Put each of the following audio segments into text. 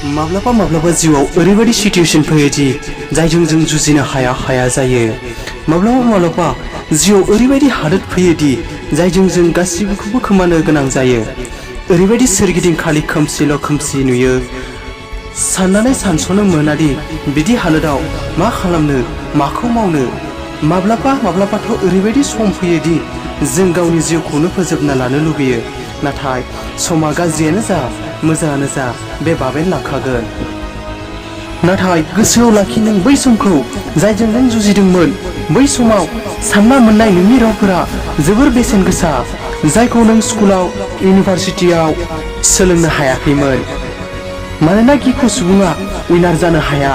माब्लाबा जिउआव ओरैबायदि सिचुएशन फैयोदि जायजों जों जुजिनो हाया जायो। माब्लाबा जिउआव ओरैबायदि हालोद फैयोदि जायजों जों गासिबोखौबो खोमानो गोनां जायो। ओरैबायदि सोरगिदिं खालि खोमसि नुयो। साननानै सानस'नो मोनादि बिदि हालोदाव मा खालामनो माखौ मावनो। माब्लाबाथ' ओरैबायदि सम फैयोदि जों गावनि जिउखौनो फोजोबना लानो लुबैयो। नाथाय समा गाज्रियानो जा मोजाङानो जा बे बाबेन लांखागोन। नाथाय गोसोआव लाखि नों बै समखौ जायजों नों जुजिदोंमोन। बै समाव सानना मोननाय नोंनि रावफोरा जोबोर बेसेन गोसा, जायखौ नों स्कुलाव इउनिभारसिटियाव सोलोंनो हायाखैमोन। मानोना गिखु सुबुङा उइनार जानो हाया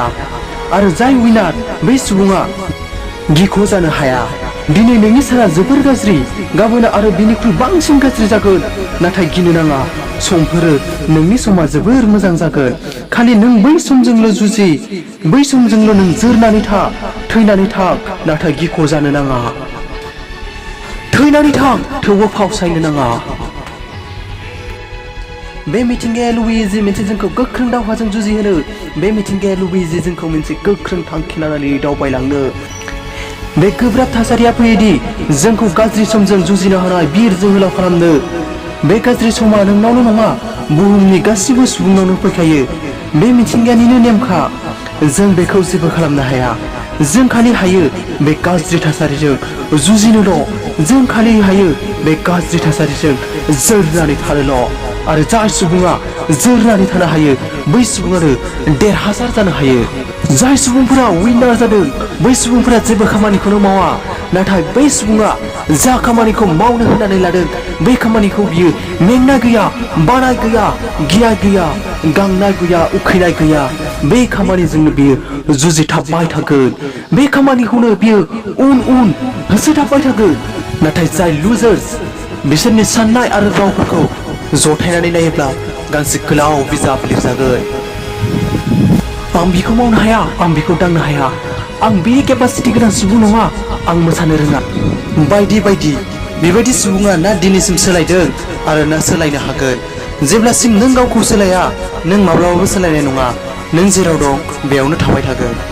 आरो जाय उइनार बै सुबुङा गिखु जानो हाया। दिनै नोंनि साना जोबोर गाज्रि, गाबोन आरो बिनिख्रुइ बांसिन गाज्रि जागोन। नाथाय गिनो नाङा, समफोरो नोंनि समा जोबोर मोजां जागोन। खालि नों बै समजोंल' जुजि, बै समजोंल' नों जोरनानै था, थैनानै था, नाथाय गिख' जानो नाङा। थैनानै थां, थेवबो फावसायनो नाङा। बे मिथिंगाया लुबैयो जे मोनसे जोंखौ गोख्रों दावहाजों जुजिहोनो। बे मिथिंगाया लुबैयो जे जोंखौ मोनसे गोख्रों थांखि लानानै दावबायलांनो। बे गोब्राब थासारिया फैयोदि जोंखौ गाज्रि समजों जुजिनो हानाय बिर जोहोलाव खालामनो। बे गाज्रि समा नोंनावल' नङा, बुहुमनि गासिबो सुबुंनावनो फैखायो। बे मिथिंगानिनो नेमखा, जों बेखौ जेबो खालामनो हाया। जों खालि हायो बे गाज्रि थासारिजों जुजिनोल'। जों खालि हायो बे गाज्रि थासारिजों जोरनानै थानोल'। आरो जाय सुबुङा जोरनानै थानो हायो बै सुबुङानो देरहासार जानो हायो। जाय सुबुंफोरा उइनार जादों बै सुबुंफोरा जेबो खामानिखौनो मावा। नाथाय बै सुबुङा जा खामानिखौ मावनो होननानै लादों बै खामानिखौ बियो मेंनाय गैया, बानाय गैया, गिनाय गैया, गांनाय गैया, उखैनाय गैया। बे खामानिजोंनो बियो जुजिथाबबाय थागोन। बे खामानिखौनो बियो उन होसोथाबबाय थागोन। नाथाय जाय लुजार्स, बिसोरनि साननाय आरो रावफोरखौ जथायनानै नायोब्ला गांसे गोलाव बिजाब लिरजागोन। आं बिखौ मावनो हाया, आं बिखौ दांनो हाया, आं बे केपासिटि गोनां सुबुं नङा, आं मोसानो रोङा, बायदि बेबायदि सुबुङा ना दिनैसिम सोलायदों आरो ना सोलायनो हागोन। जेब्लासिम नों गावखौ सोलाया, नों माब्लाबाबो सोलायनाय नङा। नों जेराव दं बेयावनो थाबाय थागोन।